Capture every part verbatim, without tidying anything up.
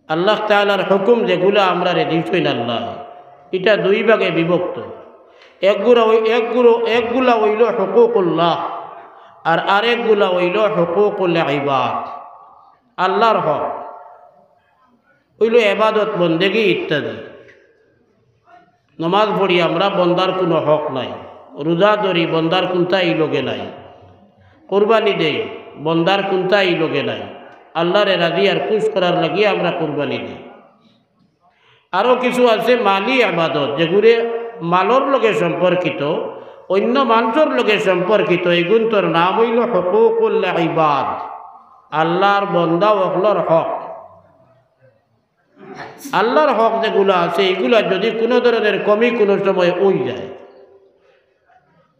আল্লাহ তাআলার হুকুম যেগুলা আমরারে দিছইন আল্লায়, ইটা দুই ভাগে বিভক্ত। একগুলা অই-, একগুলো, একগুলা অইলো হুকুকুল্লাহ, আর আরেকগুলা অইলো হুকুকুল ইবাদ। আল্লাহর হক অইলো ইবাদত, বন্দেগী ইত্যাদি। নমাজ পড়ি আমরা, বন্দার কুনু হক নাই। রোজা ধরি, বন্দার কুন্তা ই লগে নাই। কুরবানি দেই, বন্দার কুন্তা ই লগে নাই। আল্লাহরে রাজি আর খুশ করার লাগি আমরা কুরবানি দেই। আরো কিছু আছে মালি ইবাদত, যেগুরে মালর লগে সম্পর্কিত, অইন্য মানষর লগে সম্পর্কিত, ইগুন্তর নাম অইলো হুকুকুল ইবাদ, আল্লাহর বন্দা অকলর হক। আল্লাহর হক যেগুলা আছে, ইগুলা যুদি কুনু ধরনের কমি কুনু সময় অই যায়,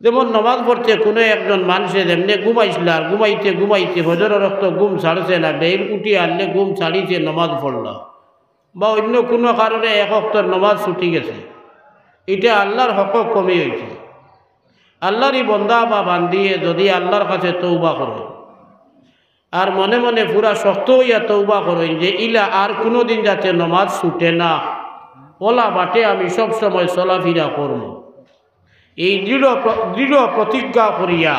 যেমন নমাজ পড়তে কুনু একজন মানষে যেমনে ঘুমাইছলা, আর ঘুমাইতে ঘুমাইতে ফজরর অক্ত ঘুম ছাড়ছে না, বেইল উঠি আরলে ঘুম ছাড়িছে, নমাজ পড়লা, বা অইন্য কুনু কারণে এক অক্তর নমাজ ছুটি গেছে, ইটা আল্লাহর হকো কমি অইছে। আল্লাহরই বন্দা বা বান্দিয়ে যুদি আল্লাহর কাছে তওবা করইন, আর মনে মনে পুরা শক্ত অইয়া তওবা করইন যে ইলা আর কুনুদিন যাতে নমাজ ছুটে না, অলা বাটে আমি সব সময় চলাফিরা করমু, এই দৃঢ় প্র-, দৃঢ় প্রতিজ্ঞা করিয়া,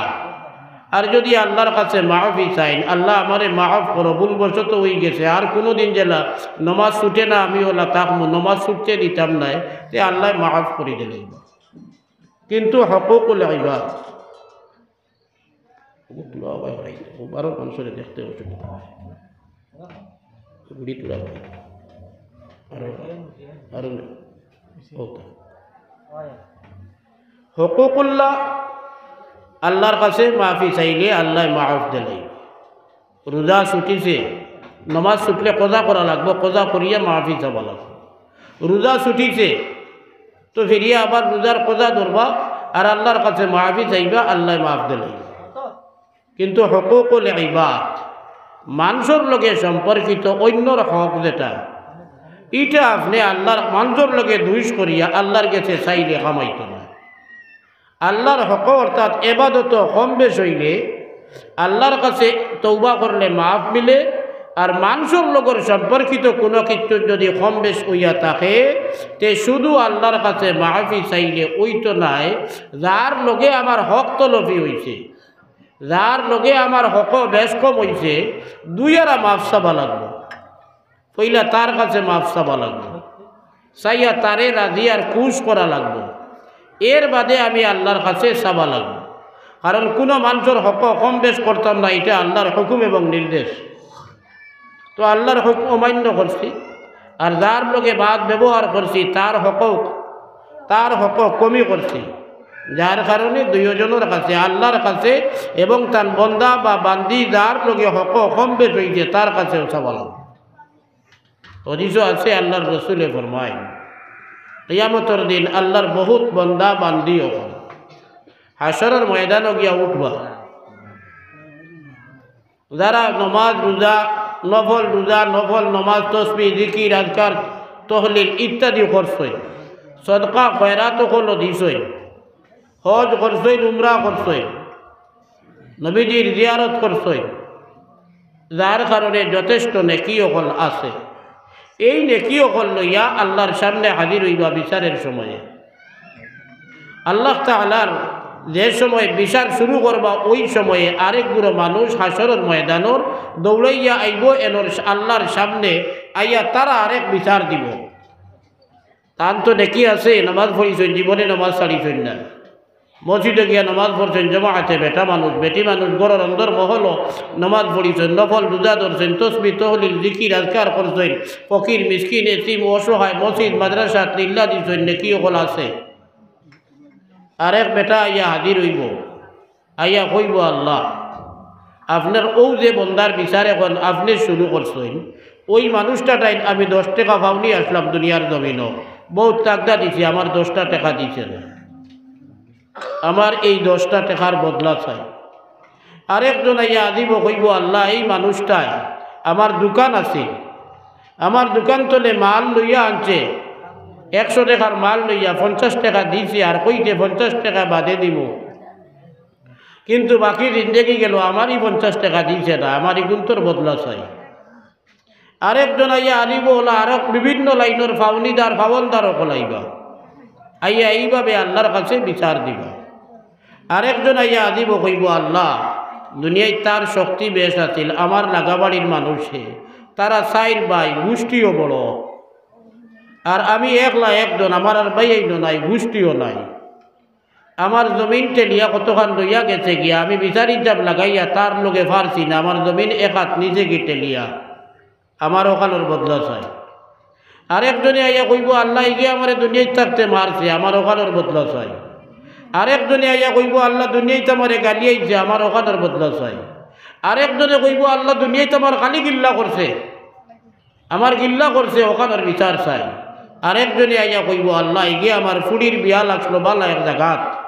আর যুদি আল্লাহর কাছে মাফি চাইন, "আল্লাহ, আমারে মাফ করো, ভুলবশত অইগেছে, আর কুনুদিন যেলা নমাজ ছুটে না, আমি অলা থাকমু, নমাজ ছুটতে দিতাম নায়", তে আল্লায় মাফ করি দিলাইবা। কিন্তু হুকুকুল ইবাদ, ও বারো মানষরে দেখতে অসুবিধা। বুড়ি তুরা। আরো, আরো নেই। ওটা। হুকুকুল্লাহ, আল্লাহর কাছে মাফি চাইলে আল্লায় মাফ দিলাই। রোজা ছুটিছে, নমাজ ছুটলে কজা করা লাগবো, কজা করিয়া মাফি চাওয়া লাগবো। রোজা ছুটিছে, তো ফিরিয়া আবার রোজার কজা ধরবা, আর আল্লাহর কাছে মাফি চাইবা, আল্লায় মাফ দিলাই। কিন্তু হুকুকুল ইবাদ, মানষর লগে সম্পর্কিত অইন্যর হক যেটা, ইটা আপনে আল্লাহর, মানষর লগে দুষ করিয়া আল্লাহর গেছে চাইলে কামাইতো না। আল্লাহর হক অর্থাৎ ইবাদত কম বেশ অইলে আল্লাহর কাছে তওবা করলে মাফ মিলে, আর মানষর লগর সম্পর্কিত কুনু কিছু যুদি কম বেশ অইয়া থাকে, তে শুধু আল্লাহর কাছে মাফি চাইলে অইতো নায়, যার লগে আমার হক তলফি অইছে, যার লগে আমার হক বেশ কম অইছে, দুইয়ারা মাফ চাওয়া লাগবো। পয়লা তার কাছে মাফ চাওয়া লাগবো, চাইয়া তারে রাজি আর খুশ করা লাগবো, এর বাদে আমি আল্লাহর কাছে চাওয়া লাগবো। কারণ কুনু মানষর হক কম বেশ করতাম না, ইটা আল্লাহর হুকুম এবং নির্দেশ। তো আল্লাহর হুকুম অমান্য করছি, আর যার লগে বদ ব্যবহার করছি, তার হক, তার হক কমি করছি, যার কারণে দুইওজনর কাছে, আল্লাহর কাছে এবং তান বন্দা বা বান্দি যার লগে হক কম বেশ অইছে, তার কাছেও চাওয়া লাগবো। হাদিসও আছে, আল্লাহর রসুলে ফরমায়, কিয়ামতর দিন আল্লাহর বহুত বন্দা বান্দি অকল হাশরর ময়দানো গিয়া উঠবা। যারা নমাজ রোজা, নফল রোজা, নফল নমাজ, তসবিহ, জিকির, আজকার, তহলিল ইত্যাদি করছইন, সদকা খয়রাত অকলও দিছইন, হজ করছইন, উমরা করছইন, নবীজির জিয়ারত করছইন, যার কারণে যথেষ্ট নেকি অকল আছে। এই নেকি অকল লইয়া আল্লাহর সামনে হাজির অইবা বিচারের সময়ে। আল্লাহ তাআলার যে সময় বিচার শুরু করবা, ওই সময়ে আরেক গুরু মানুষ হাশরর ময়দানর দৌড়াইয়া আইবো এনর আল্লাহর সামনে, আইয়া তারা আরেক বিচার দিবো। তান তো নেকি আছে, নামাজ পড়ছইন, জীবনে নামাজ ছাড়ছইন না, মসজিদো গিয়া নামাজ পড়ছইন জমাতে, বেটা মানুষ, বেটি মানুষ, ঘরর অন্দর মহলো নামাজ পড়ছইন, নফল রোজা ধরছইন, তসবিহ, তহলিল, জিকির, আজকার করছইন, ফকির, মিসকিন, এতিম, অসহায়, মসজিদ, মাদ্রাসাত লিল্লা দিছইন, নেকি অকল আছে। আরেক বেটা আইয়া হাজির অইবো, আইয়া কইবো, "আল্লাহ, আপনার অউ যে বন্দার বিচার এখন আপনে শুরু করছইন, ওই মানুষটা টাইন আমি দশ টেকা পাওনি আছলাম দুনিয়ার জমিনো, বহুত তাগদা দিছি, আমার দশটা টেকা দিছে না, আমার এই দশটা টেকার বদলা চাই।" আরেকজন আইয়া আজিবো কইবো, "আল্লাহ, এই মানুষটায় আমার দোকান আছে, আমার দোকান তলে মাল লইয়া আনছে, একশো টেকার মাল লইয়া পঞ্চাশ টেকা দিছে, আর কইছে পঞ্চাশ টেকা বাদে দিমু, কিন্তু বাকি জিন্দেগি গেল, আমারই পঞ্চাশ টেকা দিছে না, আমার ইগুন্তর বদলা চাই।" আরেকজন আইয়া আনিবো অলা আরক বিভিন্ন লাইনর ফাওনিদার, ফাওনদার অকল আইবা। আইয়া এইভাবে আল্লার কাছে বিচার দিবা। আরেকজন আইয়া আনিবো, কইবো, "আল্লা, দুনিয়াত তার শক্তি বেশ আছিল, আমার লাগাবাড়ির মানুষ হে, তারা চাইর ভাই, গুষ্টিও বড়, আর আমি একলা একজন, আমার আর ভাইয়াইনও নাই, গুষ্টিও নাই। আমার জমিন ঠেলিয়া কতখান লইয়া গেছে গিয়া, আমি বিচার হিসাব লাগাইয়া তার লগে পারছি না, আমার জমিন এক আত নিছে গি ঠেলিয়া, আমার অখানর বদলা চাই।" আরেকজনে আইয়া কইবো, "আল্লা, ইগে আমারে দুনিয়াত থাকতে মারছে, আমার অখানর বদলা চাই।" আরেকজনে আইয়া কইবো, "আল্লা, দুনিয়াত আমারে গালিয়াইছে, আমার অখানর বদলা চাই।" আরেকজনে কইবো, "আল্লা, দুনিয়াত আমার খালি গিল্লা করছে, আমার গিল্লা করছে, অখানর বিচার চাই।" আরেকজনে আইয়া কইবো, "আল্লা, ইগে আমার ফুড়ির বিয়া লাগছিল বালা এক জাগাত,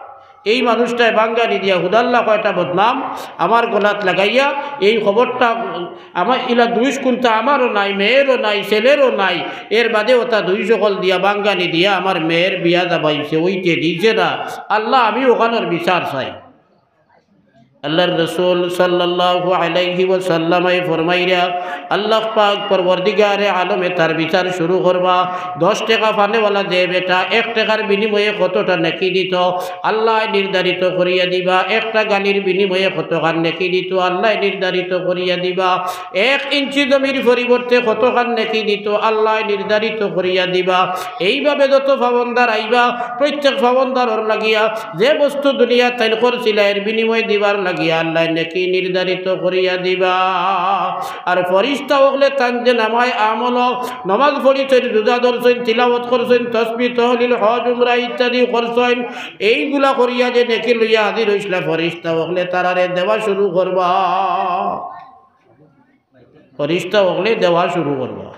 এই মানুষটায় বাঙ্গানি দিয়া হুদাল্লা কয়টা বদনাম আমার গলাত লাগাইয়া, এই খবরটা আমার ইলা দুষ কুন্তা আমারও নাই, মেয়েরও নাই, ছেলেরও নাই, এর বাদে অতা দুষ অকল দিয়া বাঙ্গানি দিয়া আমার মেয়ের বিয়া দাবাইছে, অইতে দিছে না। আল্লা, আমি অখানর বিচার চাই।" আল্লার রসুল সাল্লাল্লাহু আলাইহি ওয়াসাল্লামে ফরমাইরা, আল্লা পাক পরওয়ারদিগারে আলমে তার বিচার শুরু করবা। দশ টেকা পানেওয়ালা যে বেটা এক টেকার বিনিময়ে কতটা নেকি দিত, আল্লায় নির্ধারিত করিয়া দিবা। একটা গালির বিনিময়ে কতখান নেকি দিত, আল্লায় নির্ধারিত করিয়া দিবা। এক ইঞ্চি জমির পরিবর্তে কতখান নেকি দিত, আল্লায় নির্ধারিত করিয়া দিবা। এইভাবে যত ফাওনদার আইবা, প্রত্যেক ফাওনদারর লাগিয়া যে বস্তু দুনিয়াত তাইন করছিলা, এর বিনিময়ে দিবার লাগিয়া আল্লায় নেকি নির্ধারিত করিয়া দিবা। আর ফিরিস্তা অকলে তান যে নামায় আমল, নমাজ পড়ছইন, রোজা ধরছইন, তিলাওয়াত করছইন, তসবিহ, তহলিল, হজ, উমরা ইত্যাদি করছইন, এইগুলা করিয়া যে নেকি লইয়া হাজির অইছলা, ফিরিস্তা অকলে তারারে দেওয়া শুরু করবা। ফিরিস্তা অকলে দেওয়া শুরু করবা।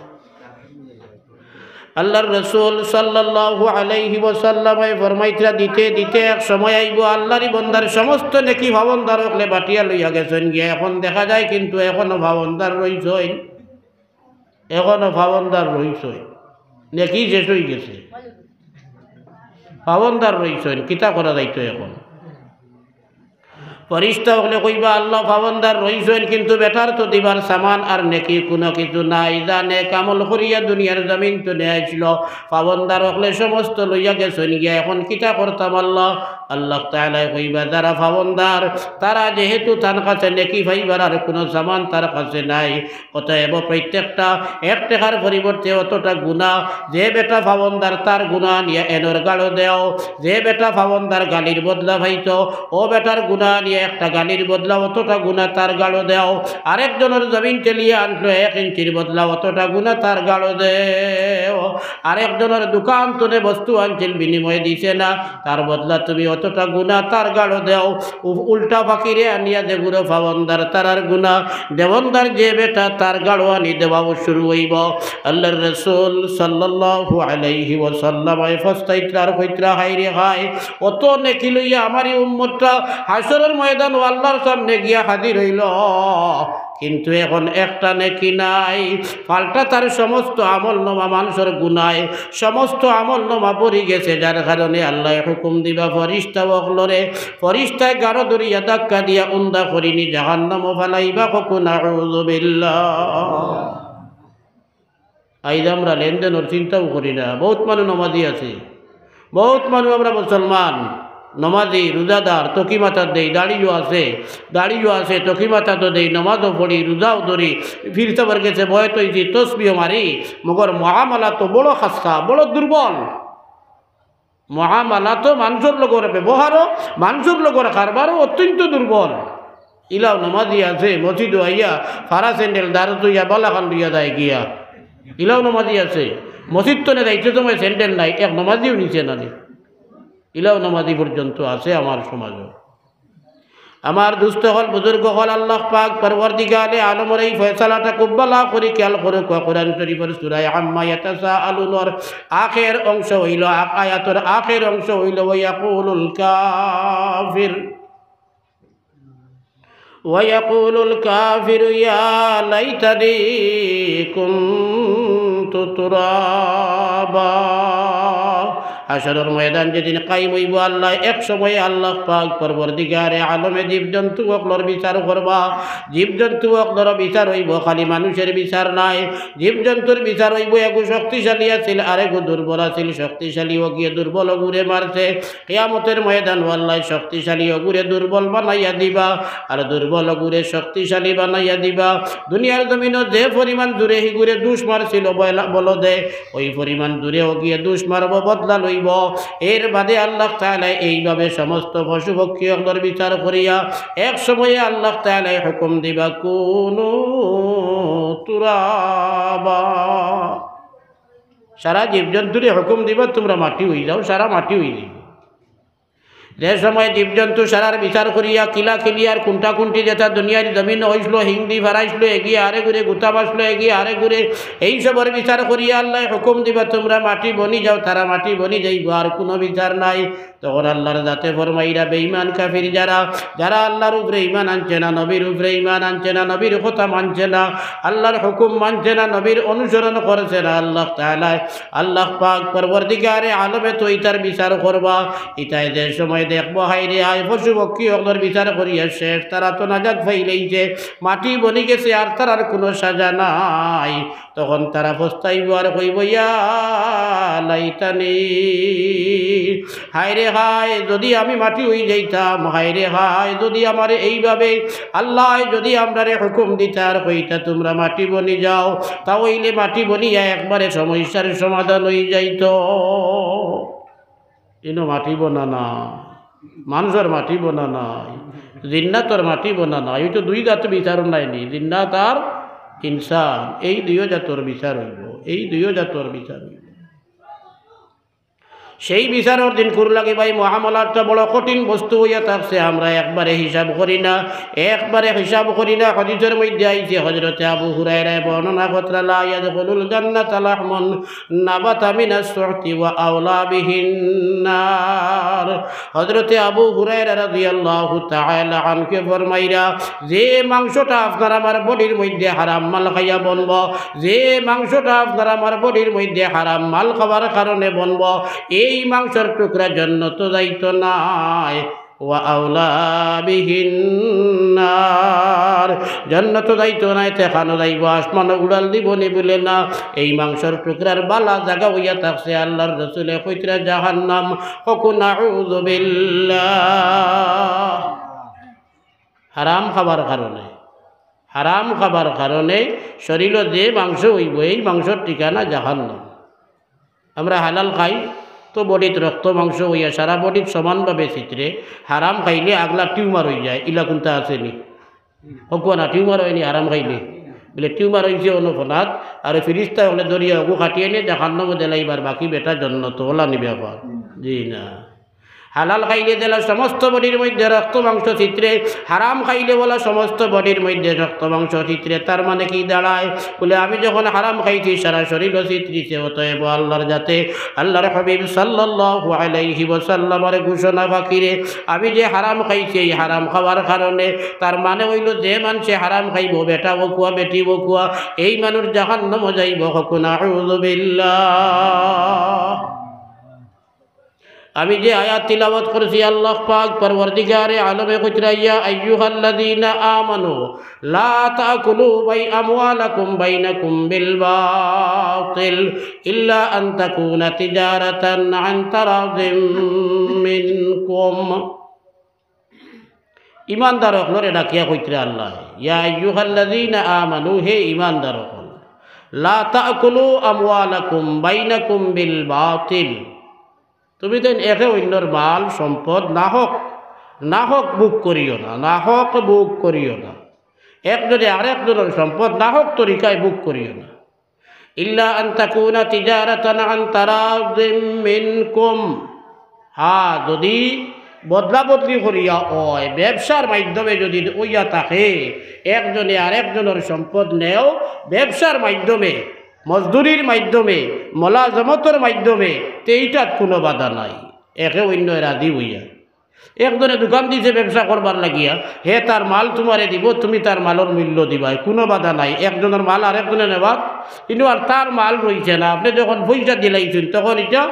আল্লার রসুল সাল্লাল্লাহু আলাইহি ওয়াসাল্লামে ফরমাইতরা, দিতে দিতে এক সময় আইবো, আল্লারই বন্দার সমস্ত নেকি ফাওনদার অকলে বাটিয়া লইয়া গেছইন গিয়া। এখন দেখা যায় কিন্তু এখনো ফাওনদার রইছইন, এখনো ফাওনদার রইছইন, নেকি শেষ অইগেছে। ফাওনদার রইছইন, কিতা করা যাইতো এখন? ফিরিস্তা অকলে কইবা, "আল্লা, ফাওনদার রইছইন, কিন্তু বেটার তো দিবার সামান আর নেকি কুনু কিছু নাই। যা নেক আমল করিয়া দুনিয়ার জমিন তনে আইছিল, ফাওনদার অকলে সমস্ত লইয়া গেছইন গিয়া, এখন কিতা করতাম আল্লা?" আল্লা তাআলায় কইবা, "যারা ফাওনদার, তারা যেহেতু তান কাছে নেকি পাইবার আর কুনু সামান তার কাছে নাই, অতএব প্রত্যেকটা এক টেকার পরিবর্তে অতটা গুনা, যে বেটা ফাওনদার তার গুনা আনিয়া এনর গালো দেও, যে বেটা ফাওনদার গালির বদলা পাইতো, অউ বেটার গুনা আনিয়া একটা গালির বদলা অতটা গুনা তার গালো দেও, আরেকজনর জমিন ঠেলিয়া আনলো এক ইঞ্চির বদলা অতটা গুনা তার গালো দেও, আরেকজনর দোকান তনে বস্তু আনছিল বিনিময়ে দিছে না, তার বদলা তুমি অতটা গুনা তার গালো দেও।" উ-, উল্টা ফকিরে আনিয়া যেগুলো ফাওনদার তারার গুনা, দেওনদার যে বেটা তার গালো আনি দেওয়াও শুরু অইবো। আল্লার রসুল সাল্লাল্লাহু আলাইহি ওয়াসাল্লামে ফস্তাইতরা আর কইতরা, "হায়রে হায়, অত নেকি লইয়া আমার ই উম্মতটা হাশরর ময়দানো আল্লার সামনে গিয়া হাজির অইলো।" কিন্তু এখন একটা নেকি নাই, পাল্টা তার সমস্ত আমলনামা মানষর গুনায়, সমস্ত আমলনামা ভরি গেছে, যার কারণে আল্লায় হুকুম দিবা ফিরিস্তা অকলরে, ফিরিস্তায় গাড়ো ধরিয়া ধাক্কা দিয়া উন্দা করিনি জাহান্নামো ফালাইবা, কউক্কা নাউযুবিল্লাহ। আইজ আমরা লেনদেনর চিন্তাও করি না। বউত মানুষ নমাজি আছে, বউত মানুষ আমরা মুসলমান, নমাজি, রোজাদার, টুপি মাথাত দেই, দাড়িও আছে, দাড়িও আছে, টুপি মাথাত দেই, নমাজও পড়ি, রোজাও ধরি, পীর সাবর গেছে বয়াত অইছি, তসবিও মারি, মগর মুআমালাত বড় খাস্তা, বড় দুর্বল। মুআমালাত মানষর লগর ব্যবহারও, মানষর লগর কারবারও অত্যন্ত দুর্বল। ইলাও নমাজি আছে, মসজিদো আইয়া ফাড়া স্যান্ডেল দারত অইয়া বালাখান লইয়া যায় গিয়া। ইলাও নমাজি আছে, মসজিদ তনে যাইতে সময় স্যান্ডেল নাই, এক নমাজিও নিছে না নি। ইলাও নমাজি পর্যন্ত আছে আমার সমাজো। আমার দুস্ত অকল, বুজুর্গ অকল, আল্লাহ পাক পরওয়ারদিগারে আলমর এই ফয়সালাটা খুব বালা করি খেয়াল করউক্কা। কোরআন শরীফর সূরা আম্মা ইয়াতাসাআলুনর আখের অংশ অইলো, আ-, আয়াতর আখের অংশ অইলো, "ওয়া ইয়াকুলুল কাফির, ওয়া ইয়াকুলুল কাফিরু ইয়া লাইতানি কুনতু তুরাবা।" হাশরর ময়দান যেদিন কায়েম অইবো, আল্লায় এক সময়ে আল্লাহ পাক পরওয়ারদিগারে আলমে জীবজন্তু অকলর বিচার করবা। জীবজন্তু অকলর বিচার অইবো, খালি মানুষর বিচার নায়। জীবজন্তুর বিচার অইবো, এগু শক্তিশালী আছিল, আরেগু দুর্বল আছিল। শক্তিশালী অগুয়ে দুর্বল অগুরে মারছে। কিয়ামতর ময়দানো আল্লায় শক্তিশালী অগুরে দুর্বল বানাইয়া দিবা, আর দুর্বল অগুরে শক্তিশালী বানাইয়া দিবা। দুনিয়ার জমিনো যে পরিমাণ জুরে হিগুরে ডুশ মারছিল বয়লা-, বলদে, ওই পরিমাণ জুরে অগুয়ে ডুশ মারবো, বদলা লইবো। এর বাদে আল্লাহ তাআলায় এইভাবে সমস্ত পশু পক্ষী অকলর বিচার করিয়া এক সময়ে আল্লাহ তাআলায় হুকুম দিবা, "কুনু তুরাবা।" সারা জীবজন্তুরে হুকুম দিবা, "তুমরা মাটি অইযাও", সারা মাটি অইযিবো। যে সময় জীবজন্তু সারার বিচার করিয়া কিলা কিলিয়ার কুন্টা কুন্টি যেতা দুনিয়ার জমিনো অইছিল, হিংদি ফারাইছিল, এগিয়ে আরেগুরে গুতা বাসলো, এগিয়ে আরেগুরে, এই সবর বিচার করিয়া আল্লায় হুকুম দিবা, "তুমরা মাটি বনি যাও", তারা মাটি বনি যাইবো, আর কুনু বিচার নাই। তখন আল্লার জাতে ফরমাইরা, বেঈমান কাফির যারা, যারা আল্লার উপরে ঈমান আনছে না, নবীর উপরে ঈমান আনছে না, নবীর কথা মানছে না, আল্লার হুকুম মানছে না, নবীর অনুসরণ করছে না, আল্লাহ তাআলায়, আল্লাহ পাক পরওয়ারদিগারে আলমে তো ইতার বিচার করবা। ইতায় যে সময় দেখবো, হায়রে হায়, পশু পক্ষী অকলর বিচার করিয়া শেষ, তারা তো নাজাত পাইলাইছে, মাটি বনি গেছে, আর তারার কুনু সাজা নাই। তখন তারা পস্তাইবো আর কইবো, "ইয়া লাইতানি, হায়রে হায়, যুদি আমি মাটি অইযাইতাম, হায়রে হায়, যুদি আমারে এইভাবে আল্লায় যুদি আমরারে হুকুম দিতা আর কইতা, 'তুমরা মাটি বনি যাও', তা অইলে মাটি বনিয়া একবারে সমস্যার সমাধান অইযাইতো।" ইনো মাটি বনা না, মানষর মাটি বনা না, জিন্নাতর মাটি বনা না। এই তো দুই জাত বিচার নায়নি, জিন্নাত আর ইনসান। এই দুইও জাতর বিচার অইবো, এই দুইও জাতর বিচার অইবো। সেই বিচারর দিন কুর লাগে ভাই, মামলাটা বড় কঠিন বস্তু অইয়া থাকছে। আমরা একবারে হিসাব করি না, একবারে হিসাব করি না। হাদিসর মধ্যে আইছে, হযরতে আবু হুরায়রায় বর্ণনা কররা, "লা ইয়াদখুলুল জান্নাতা লাহমুন নাবাতা মিনাস সুহতি ওয়া আওলা বিহিন নার।" হযরতে আবু হুরায়রা রাদিয়াল্লাহু তাআলা আনহু ফরমাইরা, যে মাংসটা আপনার আমার বডির মধ্যে হারাম মাল খাইয়া বনবো, যে মাংসটা আপনার আমার বডির মধ্যে হারাম মাল খাওয়ার কারণে বনবো, এই মাংসর টুকরা জন্নতো যাইতো নায়। ওয়া আওলা বিহিন নার, জন্নতো যাইতো নায়, তে কানো যাইবো, আসমানো উড়াল দিবো নি বুলে না। এই মাংসর টুকরার বালা জাগা অইয়া থাকছে, আল্লার রসুলে কইতরা জাহান্নাম। কউক্কা নাউযুবিল্লাহ। হারাম খাবার কারণে, হারাম খাবার কারণে শরীলো যে মাংস অইবো, এই মাংসর ঠিকানা জাহান্নাম। আমরা হালাল খাই তো বডিত রক্ত মাংস অইয়া সারা বডিত সমানভাবে ছিতরে, হারাম খাইলে আগলা টিউমার অইযায়, ইলা কুন্তা আছে নি? কউক্কা না, টিউমার অয়নি হারাম খাইলে? বুলে টিউমার অইছে অনো ফনাত, আর ফিরিস্তা অকলে ধরিয়া অগু কাটিয়া নিয়া জাহান্নামো দিলাইবার, বাকি বেটা জন্নতো, অলা নি ব্যাপার? জি না। হালাল খাইলে যেলা সমস্ত বডির মধ্যে রক্ত মাংস ছিতরে, হারাম খাইলে অলা সমস্ত বডির মধ্যে রক্ত মাংস ছিতরে। তার মানে কি দাঁড়ায়? বুলে, আমি যখন হারাম খাইছি, সারা শরীলো ছিতরিছে, অতএব আল্লার জাতে, আল্লার হাবিব সাল্লাল্লাহু আলাইহি ওয়াসাল্লামর ঘোষণা পাখিরে, আমি যে হারাম খাইছি, এই হারাম খাওয়ার কারণে, তার মানে অইলো যে মানষে হারাম খাইবো, বেটা অউক্কা, বেটি অউক্কা, এই মানুষ জাহান্নামো যাইবো। কউক্কা নাউযুবিল্লাহ। আমি যে আয়াত তিলাওয়াত করছি, আল্লাহ পাক পরওয়ারদিগারে আলমে কইতরা, ইয়া আইয়ুহাল্লাযীনা আমানু লা তাকুলু বাই-, আমওয়ালাকুম বাইনাকুম বিল বাতিল ইল্লা আন তাকুনা তিজারাতান আন তারাদিম মিনকুম। ইমানদার অকলরে ডাকিয়া কইতরা আল্লায়, ইয়া আইয়ুহাল্লাযীনা আমানু, হে ইমানদার অকল, লা তাকুলু আমওয়ালাকুম বাইনাকুম বিল বাতিল, তুমি যেন একে অইন্যর মাল সম্পদ নাহক, নাহক ভোগ করিও না, নাহক ভোগ করিও না। একজনে আরেকজনর সম্পদ নাহক তরিকায় ভোগ করিও না। ইল্লা আন তাকুনা তিজারাতান আন তারাদিম মিনকুম। হ্যাঁ, যুদি বদলা বদলি করিয়া অয়, ব্যবসার মাধ্যমে যুদি অইয়া থাকে, একজনে আরেকজনর সম্পদ নেও, ব্যবসার মাধ্যমে, মজদুরির মাধ্যমে, মোলাজমতর মাধ্যমে, তে ইটাত কুনু বাধা নাই। একে অইন্যয় রাজি অইয়া। একজনে দোকান দিছে ব্যবসা করবার লাগিয়া, হে তার মাল তুমারে দিবো, তুমি তার মালর মূল্য দিবায়, কুনু বাধা নাই। একজনর মাল আরেকজনে নেওয়াত, কিন্তু আর তার মাল রইছে না, আপনে যখন পয়সা দিলাইছইন, তখন ইটা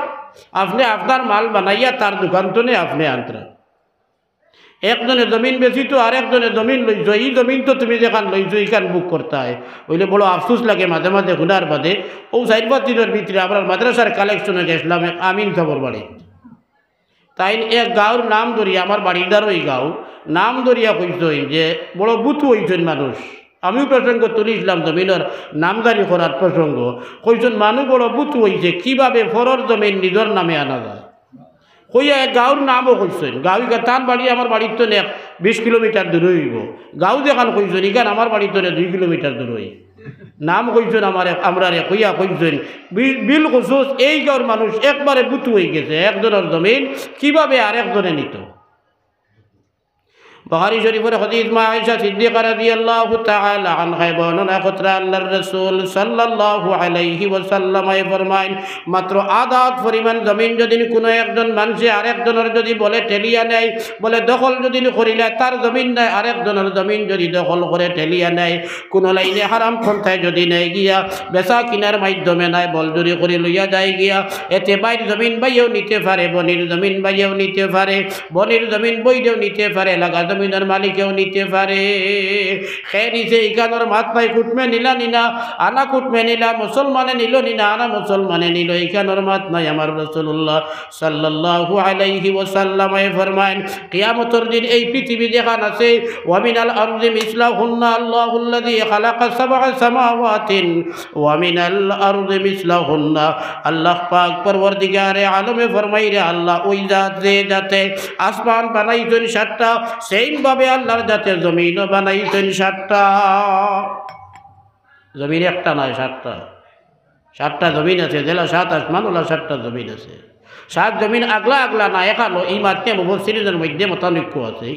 আপনে আপনার মাল বানাইয়া তার দোকান তনে আপনে আনতরা। একজনে জমিন বেচিতো, আরেকজনে জমিন লইছো, ই জমিন তো তুমি যেখান লইছো, ইখান ভোগ করতায়। অইলে বড় আফসোস লাগে মাঝে মাঝে হুনার বাদে। অউ চাইর পাঁচ দিনর ভিতরে আমরার মাদ্রাসার কালেকশনো গেছলাম এক আমিন সাবর বাড়ি। তাইন এক গাঁওর নাম ধরিয়া, আমার বাড়ির দ্বারো ই গাঁও, নাম ধরিয়া কইছইন যে বড় বুতু অইছইন মানুষ। আমিও প্রসঙ্গ তুলিছলাম জমিনর নামজারি করার প্রসঙ্গ। কইছইন মানুষ বড় বুতু অইছে, কিভাবে পরর জমিন নিজর নামে আনা যায়। কইয়া এক গাঁওর নামও কইছইন। গাঁও ইখান তান বাড়ি আমার বাড়ির তনে এক বিশ কিলোমিটার দূরে অইবো। গাঁও যেখান কইছইন, ইখান আমার বাড়ির তনে দুই কিলোমিটার দূরে অই। নাম কইছইন আমারে, আমরারে কইয়া কইছইন। বিল, বিল খুসুস এই গাঁওর মানুষ একবারে বুতু অইগেছে। একজনর জমিন কিভাবে আরেকজনে নিতো। বুখারী শরীফর হাদিস, মা আয়েশা সিদ্দিকা রাদিয়াল্লাহু তাআলা আনহায় বর্ণনা কররা, আল্লাহর রাসূল সাল্লাল্লাহু আলাইহি ওয়াসাল্লামে ফরমাইন, মাত্র আদাত পরিমাণ জমিন যুদি কুনু একজন মানষে আরেকজনর যুদি বলে ঠেলিয়া নেয়, বলে দখল যুদি করিলায়, তার জমিন নায়, আরেকজনর জমিন যুদি দখল করে ঠেলিয়া নেয়, কুনু লাইনে হারাম পন্থায় যুদি নেয় গিয়া, বেচা কিনার মাধ্যমে নায়, বল জুরি করি লইয়া যায় গিয়া, এতে ভাইর জমিন ভাইয়েও নিতে পারে, বইনর জমিন ভাইয়েও নিতে পারে, বইনর জমিন বইনেও নিতে পারে, লাগা জমিনর মালিকেও নিতে পারে। কে নিছে ইখানর মাত নাই, কুটুমে নিলা নি না, আনা কুটুমে নিলা, মুসলমানে নিলো নি না, আনা মুসলমানে নিলো, ইখানর মাত নাই। আমার রাসূলুল্লাহ সাল্লাল্লাহু আলাইহি ওয়াসাল্লামে ফরমাইন, কিয়ামতর দিন এই পৃথিবী যেখান আছে, ওয়া মিনাল আরদি মিসলাহুন্না, আল্লাহুল্লাযী খালাকা সাবআ সামাওয়াতিন ওয়া মিনাল আরদি মিসলাহুন্না। আল্লাহ পাক পরওয়ারদিগারে আলমে ফরমাইরা, আল্লাহ ওই জাত, যে জাতে আসমান বানাইছইন সাতটা, সেইমভাবে আল্লাহর জাতে জমিনও বানাইছইন সাতটা। জমিন একটা নায়, সাতটা। সাতটা জমিন আছে, যেলা সাত আসমান, ওলা সাতটা জমিন আছে। সাত জমিন আগলা আগলা না, এখানো ই মাতনে মুফাসসিরিনর মধ্যে মতানৈক্য আছে।